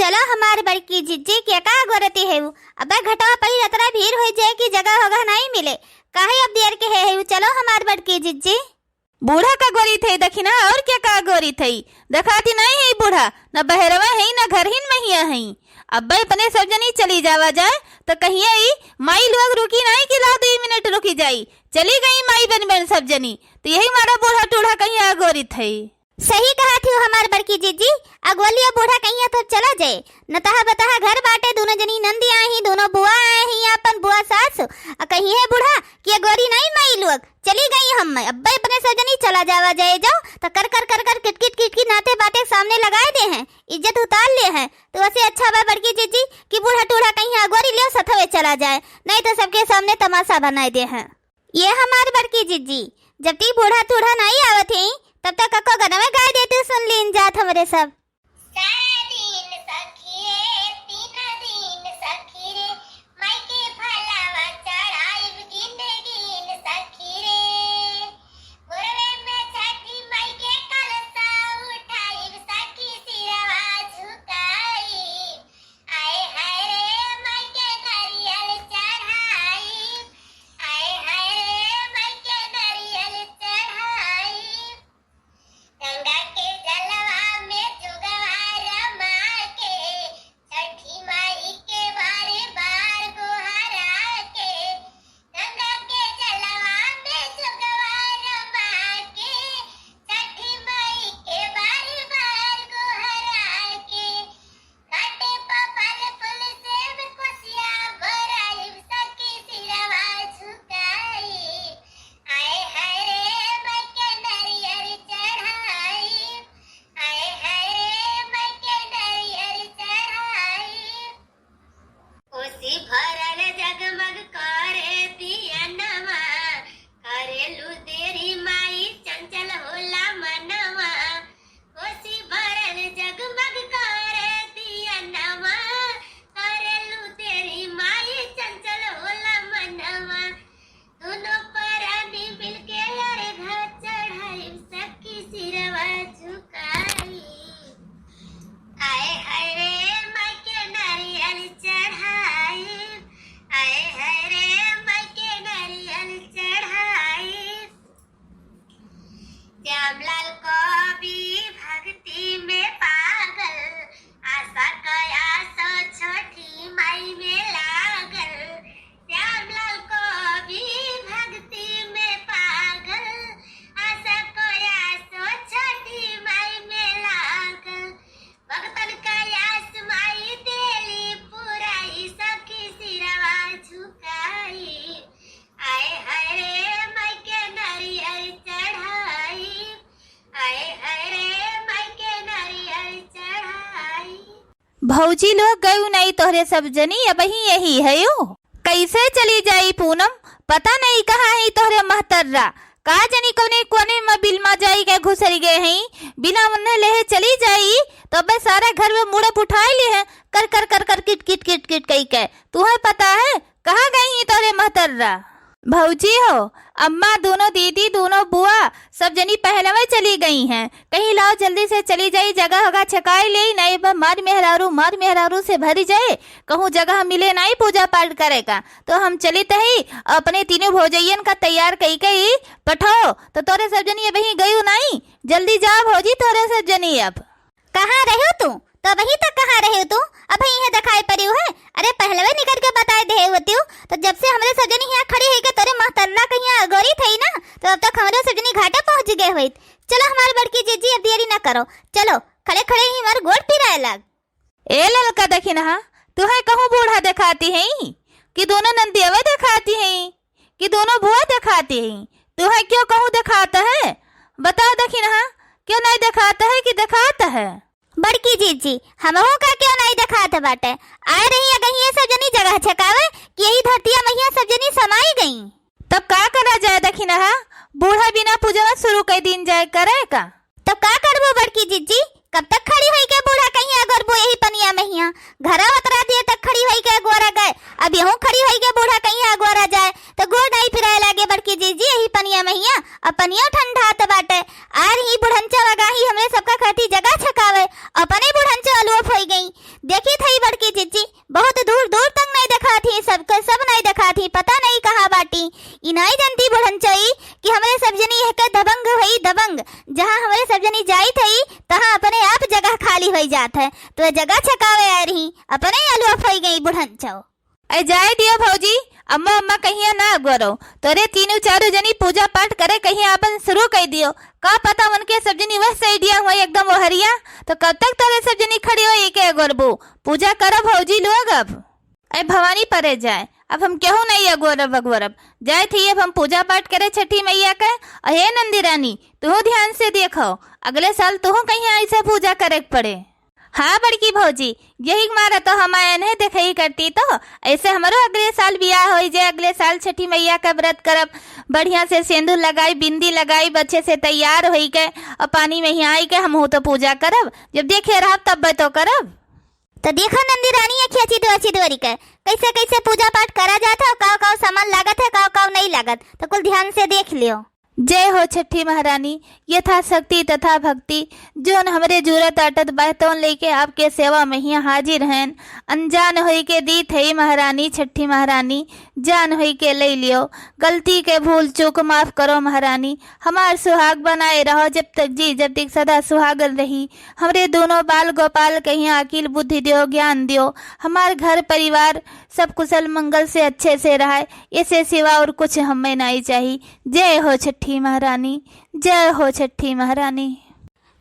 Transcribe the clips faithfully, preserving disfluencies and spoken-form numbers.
चलो हमार बड़की जिज्जी, के का अगोरती हेउ? अबे घटवा पड़ी अतरा भीड़ होइ जाए कि जगह होगा नाहीं मिले। काहे अब देर के हेउ? चलो हमार बड़की जिज्जी। बूढ़ा का अगोरित हई दखिनहा, अउर के का अगोरित हई? देखाती नाहीं हई बूढ़ा, न बहरवा हई, न घरहिन महिया हई। अब्बे अपने सब जनी चली जावा जाए, त कहिया ई माई लोग रुकी नाहीं कि लाओ दुइ मिनट रुकी जाई। चली गई माई बन बन सब जनी, त यही मारा बूढ़ा टूढ़ा कहिया अगोरित हई। सही कहत हिउ हमार बड़की जिज्जी, अगोलिया बूढ़ा कहिया तो चला जाए, न तहा बताहा घर बाटे, दूनो जनी नंदी आई ही, दूनो बुआ आई ही, आपन बुआ सास, अ कहिये बूढ़ा कि अगोरी नाहीं माई लोग, चली गई हम, अब्बे अपने सब जनी चला जावा जाए जाओ, त कर कर कर कर किटकिट किटकिट नाते बाटे सामने लगाए दे हैं, इज्जत उतार ले हैं। तो वसे अच्छा बा बड़की जिज्जी कि बूढ़ा टूढ़ा कहिया अगोरी लेव सथवे चला जाए, नाहीं तो सबके सामने तमासा बनाए दे हैं। ये हमार बड़की जिज्जी, जब तक बूढ़ा टूढ़ा नाहीं आवत ही, तब तक कको गनवे गाए देती, सुन लीन जात हमरे सब। भौजी लोग गयू नाई तोहरे सब जनी, अबहीं यही हयू। कैसे चली जाई पूनम, पता नहीं कहाँ ही तोहरे महतर्रा। का जनी कौने कोने में बिलमा जाई के घुसरी गए हैं, बिना उन्हें लेहे चली जाई, तो अबे सारा घर में मुड़प उठाए ले हैं, कर कर कर कर किट किट किट किट कई के। तुहें पता है, कहाँ गई ही तोहरे महतर्रा? भौजी हो, अम्मा, दूनो दीदी, दूनो बुआ, सब जनी पहलवे चली गई हैं। कहीं लाओ जल्दी से चली जाई, जगह होगा छकाई लेई, नाई बा मार मेहरारू, मार मेहरारू से भरी जाए, कहूँ जगह मिले नाई पूजा पाठ करे का। तो हम चलित ही, अपने तीनों भौजइयन का तैयार कई के ही पठाओ। तो तोरे सब जनी अबहीं गयू नाई, जल्दी जा भौजी तोरे सब जनी अब। कहाँ रह्यो तू? तो अबहीं तक कहाँ रह्यो तू? अबहीं इहे देखाई परियो है? अरे पहलवे निकर के बताए देहे होतियो, तो जब से हमरे सब जनी हियाँ खड़ी होई के तोरे महतर्रा कहियाँ अगोरी थई ना, तो अब तक हमरे सब जनी घाटे पहुँच गए होइत। चलो हमार बड़की जिज्जी, अब देरी ना करो, चलो, खड़े खड़े ही हमार गोड़ पिराए लाग। ए ललका दखिनहा, तुहे कहूँ बूढ़ा देखाती हैं कि दोनों नंदियवे देखाती हैं? कि दोनों बुआ देखाती हैं? तुहे क्यों कहूँ देखात है? बताओ दखिनहा, क्यों नाई देखात है कि देखात है? बड़की जिज्जी, हमहू का क्यों नाई देखात बाटे? आए रही अगहिये सब जनी जगह छकावे कि यही धरतिया महिया सब जनी समाई गई। तब का करा जाए दखिनहा, बूढ़ा बिना पूजवा शुरू कई दीन जाए करे का? तो का करबो बड़की जिज्जी, कब तक खड़ी होई के बूढ़ा कहिया अगोरबो यही पनिया महिया? घरा उतरा दिए तक खड़ी होई के अगोरा गए, अब यहूँ खड़ी होई के बूढ़ा कहिया अगोरा जाए, तो गोड़ नाई पिराए लागे बड़की जिज्जी यही पनिया महिया। अब पनिया ठंडात बाटे, आर ही बुढ़ंचा वगाही हमरे सबका खाती जगह छकावे, अपने बुढ़ंचा अलुआ पइ गई। देखित हई बड़की जिज्जी, बहुत दूर दूर तक नाहीं देखात ही, सबके सब नाहीं देखात ही, पता नाहीं कहाँ बाटी। ई नाहीं जनती बुढ़नचो ई कि हमरे सब जनी एहके दबंग होई दबंग, जहाँ हमरे सब जनी जाइत हई तहाँ अपने आप जगह खाली होइ जात है, तो जगह छकावे आए रही, अपने अलुआ होइ गई बुढ़नचो। अरे जाए दियो भौजी, अम्मा अम्मा कहिया ना अगोरो, तोरे तीनों चारों जनी पूजा पाठ करे कहिया आपन शुरू कइ दियो। का पता उनके सब जनी वह सइडिया हुआ एकदम ओहरिया, तो कब तक तोरे सब जनी खड़ी होई के अगोरबू? पूजा करो भौजी लोग अब। अरे भवानी परे जाए, अब हम केहू नाहीं अगोरब अगोरब। जाए थी अब हम पूजा पाठ करे छठी मइया के। अहे नंदी रानी, तुहू ध्यान से देखो, अगले साल तुहू कहिया ऐसे पूजा करे के पड़े। हाँ बड़की भौजी, यही मारा तो हम आए नहीं देखई करती, तो ऐसे हमरो अगले साल बियाह होई जे, अगले साल छठी मइया का व्रत करब, बढ़िया से सेंदूर लगाई, बिंदी लगाई, अच्छे से तैयार होई के और पानी में ही आई के हमहू तो पूजा करब, जब देखे रहब तब तो करब। तो देखो नंदी रानी, ये खिया चिदवा चिदवरी के कैसे कैसे पूजा पाठ करा जात है, काव काव सामान लागत है, काव काव नहीं लागत, तो कुल ध्यान से देख लियो। जय हो छठी महारानी, यथाशक्ति तथा भक्ति, जोन हमरे जरूरत आटत बाय तोन लेके आपके सेवा में हियाँ हाजिर हैं। अनजान होई के दीत है महारानी, छठी महारानी, जान होई के ले लियो। गलती के भूल चूक माफ करो महारानी, हमार सुहाग बनाए रहो जब तक जी, जब तक सदा सुहागन रही। हमरे दोनों बाल गोपाल कहिया अकिल बुद्धि दियो, ज्ञान दियो, हमार घर परिवार सब कुशल मंगल से अच्छे से रहे, ऐसे सिवा और कुछ हमें नहीं चाही। जय हो छठी महारानी, जय हो छठी महारानी।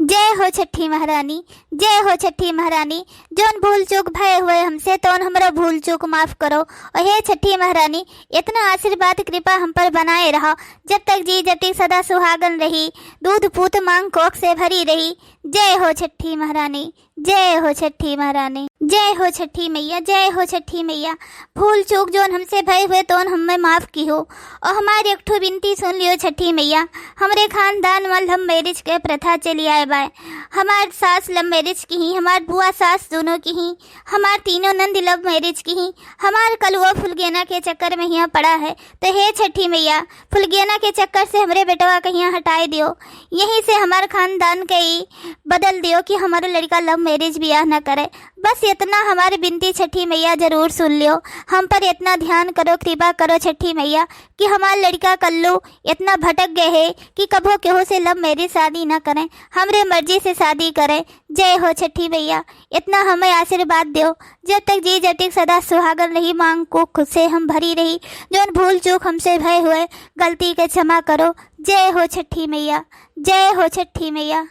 जय हो छठी महारानी, जय हो छठी महारानी। जौन भूल चूक भय हुए हमसे, तौन हमरो भूल चूक माफ करो। और हे छठी महारानी, इतना आशीर्वाद कृपा हम पर बनाए रहो, जब तक जी जब तक सदा सुहागन रही, दूध पूत मांग कोख से भरी रही। जय हो छठी महारानी, जय हो छठी महारानी, जय हो छठी मइया, जय हो छठी मइया। भूल चूक जौन हमसे भय हुए तौन हमें माफ किहो। और हमार एक ठो बिनती सुन लियो छठी मइया, हमरे खानदान में love marriage के प्रथा चली आए बाय। हमार सास love marriage किहीं, हमार बुआ सास दोनों किहीं, हमार तीनों नंद love marriage किहीं, हमार कलुओ फुलगेना के चक्कर में हियाँ पड़ा है। तो हे छठी मइया, फुलगेना के चक्कर से हमरे बेटवा कहिया हटाए दियो, यहीं से हमार खानदान के ई बदल दियो कि हमारो लड़का love marriage बियाह न करे। बस इतना हमार बिनती छठी मइया जरूर सुन लियो, हम पर इतना ध्यान करो, कृपा करो छठी मइया कि हमार लड़का कल्लू इतना भटक गए है कि कभो केहू से love marriage शादी न करें, हमरे मर्जी से शादी करें। जय हो छठी मइया, इतना हमें आशीर्वाद दियो, जब तक जी जब तक सदा सुहागन रही, मांग कोख से हम भरी रही। जौन भूल चूक हमसे भय हुए, गलती के क्षमा करो। जय हो छठी मइया, जय हो छठी मइया।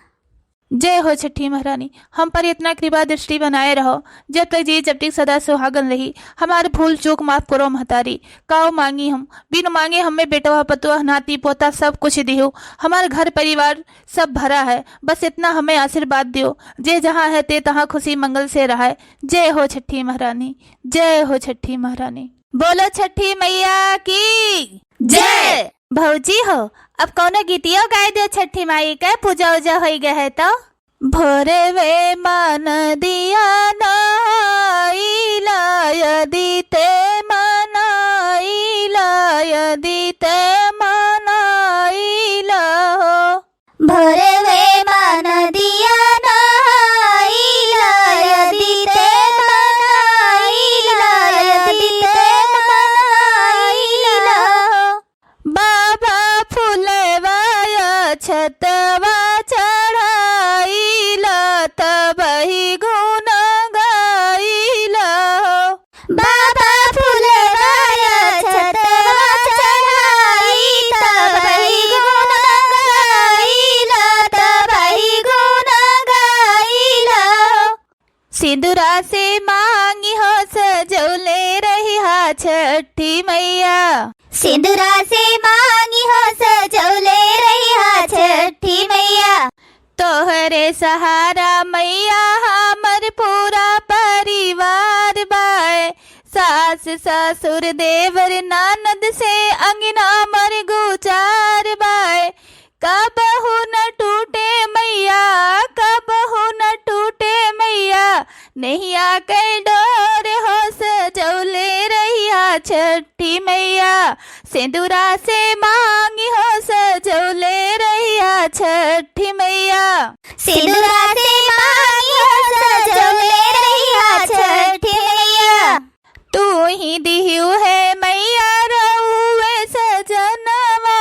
जय हो छठी महारानी, हम पर इतना कृपा दृष्टि बनाए रहो, जब तक जी जब तक सदा सुहागन रही। हमार भूल चूक माफ करो महतारी, काव मांगी हम, बिन मांगे हमें बेटवा पतोह नाती पोता सब कुछ दिहो, हमार घर परिवार सब भरा है, बस इतना हमें आशीर्वाद दियो, जे जहाँ है ते तहाँ खुशी मंगल से रहे। जय हो छठी महारानी, जय हो छठी महारानी। बोलो छठी मइया की जय। भौजी हो, अब कौनो गीतियो गाए दियो छठी माई के, पूजा उजा होई गए है तो। भोरे वे मान दिया नाइला, यदि ते मनाइला, यदि ते मनाइला हो। भोरे वे मान दिया नाइला, यदि ते मनाइला, यदि ते मनाइला हो। बाबा फुलवा अछतवा चढ़ाइला, तबही गुन गाइला हो। बाबा फुलवा अछतवा चढ़ाई, तबही गुन गाइला, तबही गुन गाइला हो। सिंदूरा से मांगी हो सजौले रहिहा छठी मइया। सिंदूरा से मांगी हो सजौले रहिहा छठी मइया। तोहरे सहारा मइया हमर पूरा परिवार बाय। सास ससुर देवर ननद से अंगना मर गुजार बाय। कबहु न टूटे मइया, कबहु न टूटे मइया, नेहिया के डोर हो सजौले रहिहा छठी मइया। सिंदूरा से मांगी हो सजौले रहिहा छठी मइया। सिंदूरा से मांगी हो सजौले दिहु है मैया रउए सजनवा,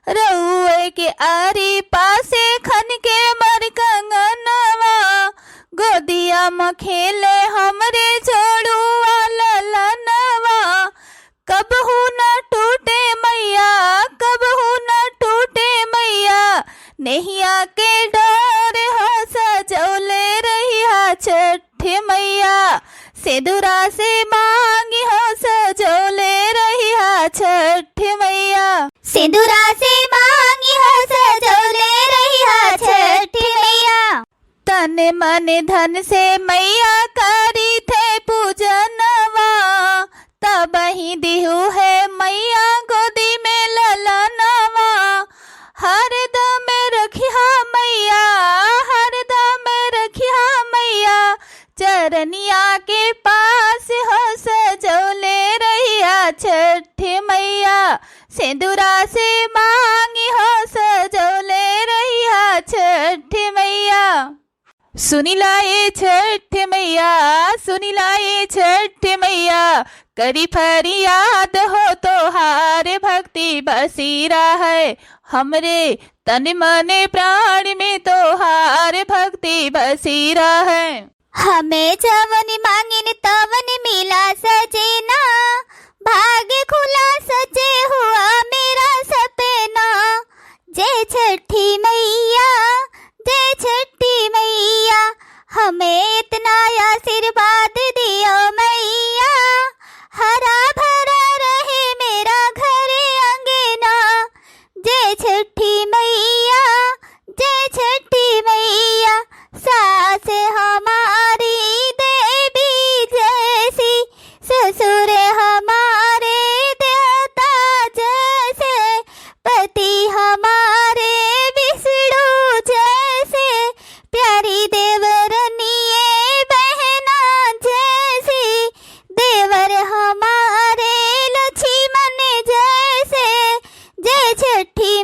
रउए के आरी पासे खन के मर कंगनवा, गोदिया म खेले हमरे जोड़ुआ ललनवा। कबहू न टूटे मैया, कबहू न टूटे मैया, नेहिया के डोर हो सजौले रहिहा छठ मैया। सेदुरा से मांगी हो सजौले रहिहा छठ मैया। सेदुरा से मांगी हो सजौले रहिहा छठ मैया। तन मन धन से मैया करी थे पूजनवा, तबही दिहु है मैया गोदी में ललनवा। हरदम रखिहा मैया, हरदम रखिहा मैया, चरनिया के पास हो सजौले रहिहा छठ मैया। सेदुरा से मांगी हो सजौले रहिहा छठ मैया। सुनिला ए छठ मैया, सुनिला ए छठ मैया, करी फरियाद हो तोहार भक्ति बसी रहै। हमरे तन मन प्राण में तोहार भक्ति बसी रहै। हमें जवन मांगिन तवन मिला सजना, भाग्य खुला सजे हुआ मेरा सपना। जय छठी मैया, जय छठी मैया, हमें इतना आशीर्वाद दियो मैया, हरा भरा रहे मेरा घर अंगना। जय छठी मैया, जय छठी मैया, सास हमारी देवी जैसी, ससुर हमारे देवता जैसे, पति हमारे विष्णु जैसे, प्यारी देवरनिये बहना जैसी, देवर हमारे लक्ष्मण जैसे। जय छठी